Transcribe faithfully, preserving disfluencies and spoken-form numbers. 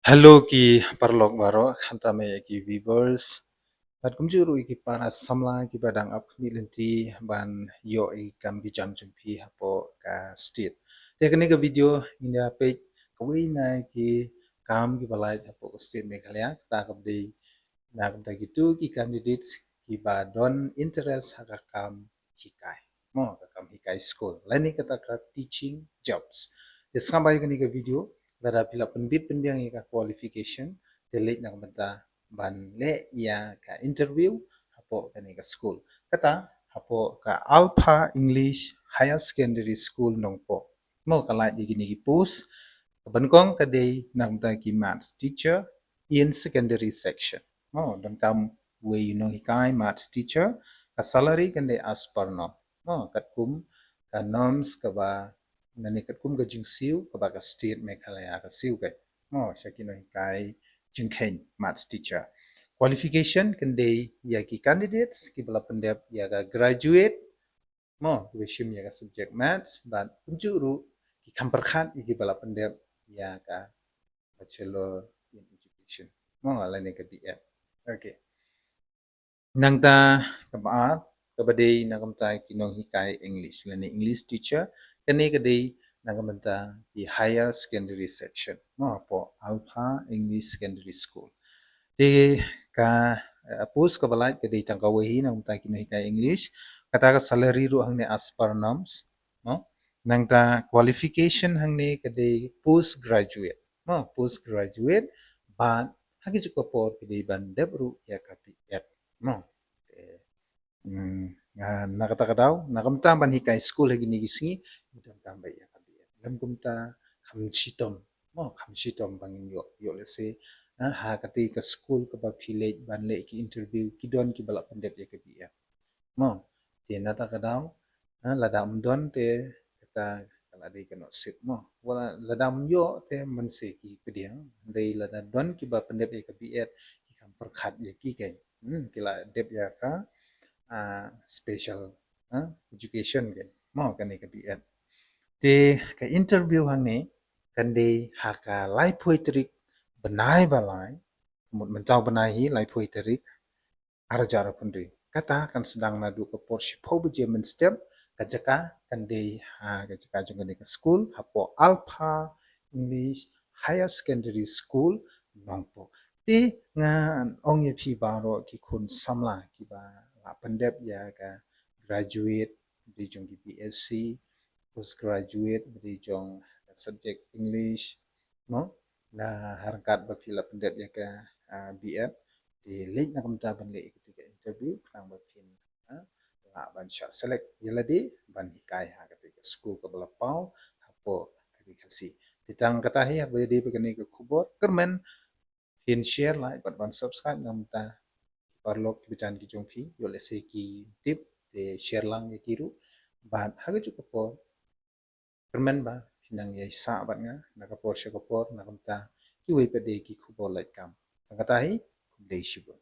Hello ki paralok baroh, khamtam ïa ki viewers bad kumjuh ruh ïa ki para samla kiba dang ap khmih lynti ban ïoh ïa ki kam ki jam jong phi hapoh ka state. Te kane ka video ngin ïa peit kawei na ki kam kiba lait hapoh ka state Meghalaya, kata kaba dei na ka bynta kitu ki candidates kiba don interest ha ka kam hikai, mo, ka kam hikai skul, lane kata ka teaching jobs. Te sngap bha ïa kane ka video, lada phi la pynbit pynbiang ïa ka qualification, te leit na ka bynta ban leh ïa ka interview hapoh kane ka skul. Kata hapoh ka Alpha English Higher Secondary School Nongpoh. Mo, ka lait ïa kine ki post. Kaba nyngkong ka dei na ka bynta ki maths teacher in secondary section. Mo, donkam wei u nonghikai maths teacher. Ka salary kan dei as per norm, mo, katkum ka norms kaba, lane katkum ka jingsiew kaba ka state Meghalaya ka siew ka, mo, sha ki nonghikai jingkheiñ maths teacher. Qualification kan dei ïa ki candidates kiba la pyndep ïa ka graduate, mo, kiba shim ïa ka subject maths, bad kumjuh ruh ki kham pyrkhat ïa kiba la pyndep ïa ka Bachelor in Education, mo, lane ka B Ed. Okay. Nangta kaba ar, kaba dei na ka bynta ki nonghikai English lane English teacher, kane ka dei na ka bynta ki higher secondary section, mo, hapoh Alpha English Secondary School. Te ka, eh, post kaba lait ka dei tang kawei hi na ka bynta ki nonghikai English, kata ka salary ruh hangne as per norms, mo. Nangta qualification hangne ka dei postgraduate, mo, postgraduate, bad ha kajuh ka por ka dei ban dep ruh ïa ka B Ed, mo. Te, mm, nga, na kata ka daw, na ka bynta ban hikai skul ha kine ki sngi, ngi donkam beit ïa ka B Ed. Lym kumta kham shitom, mo, kham shitom ba ngin ïoh, ïoh lehse, ha, ha kata ka skul kaba phi leit ban leh ki interview ki don kiba la pyndep ïa ka B Ed, mo. Te na kata ka daw, ha, lada ym don te kata ka la dei ka nusip, mo. Wat la, lada ym ïoh te mynta ki pdiang, hynrei lada don kiba pyndep ïa ka B Ed, ki kham pyrkhat ïa ki keiñ. Hmm, ki la dep ïa ka, ah, special, ah, education keiñ, mo, kane ka B Ed. Te ka interview hangne kan dei ha ka laiphew tarik bnai ba lai, mut mynta u bnai hi laiphew tarik, ar hajar arphew hynriew. Kata kan sdang naduh ka por shiphew baje mynstep, ka jaka kan dei ha ka jaka jong kane ka skul, hapoh Alpha English Higher Secondary School, Nongpoh. Te ngan ong ïa phi baroh ki khun samla kiba la pyndep ïa ka graduate, ba dei jong ki B Sc, postgraduate, ba dei jong ka subject English, mo, na ha ryngkat ba phi la pyndep ïa ka, ah, B Ed, te leit na ka bynta ban leh ïa kata ka interview, khnang ba phin, ah, lah ban shah select ïa lade ban hikai ha kata ka skul kaba la paw hapoh ka Ri Khasi. Te tang kata hi, haba ïadei bad kane ka khubor, kyrmen phin share, like bad ban subscribe na ka bynta ki paralok kiba jan ki jong phi, ïoh lehse ki tip, te share lang ïa ki ruh. Bad ha kajuh ka por, kyrmen ba phin nang ïai sah bad nga na ka por sha ka por na ka bynta kiwei pat de ki khubor lait kam. Tang kata hi, khublei shibun.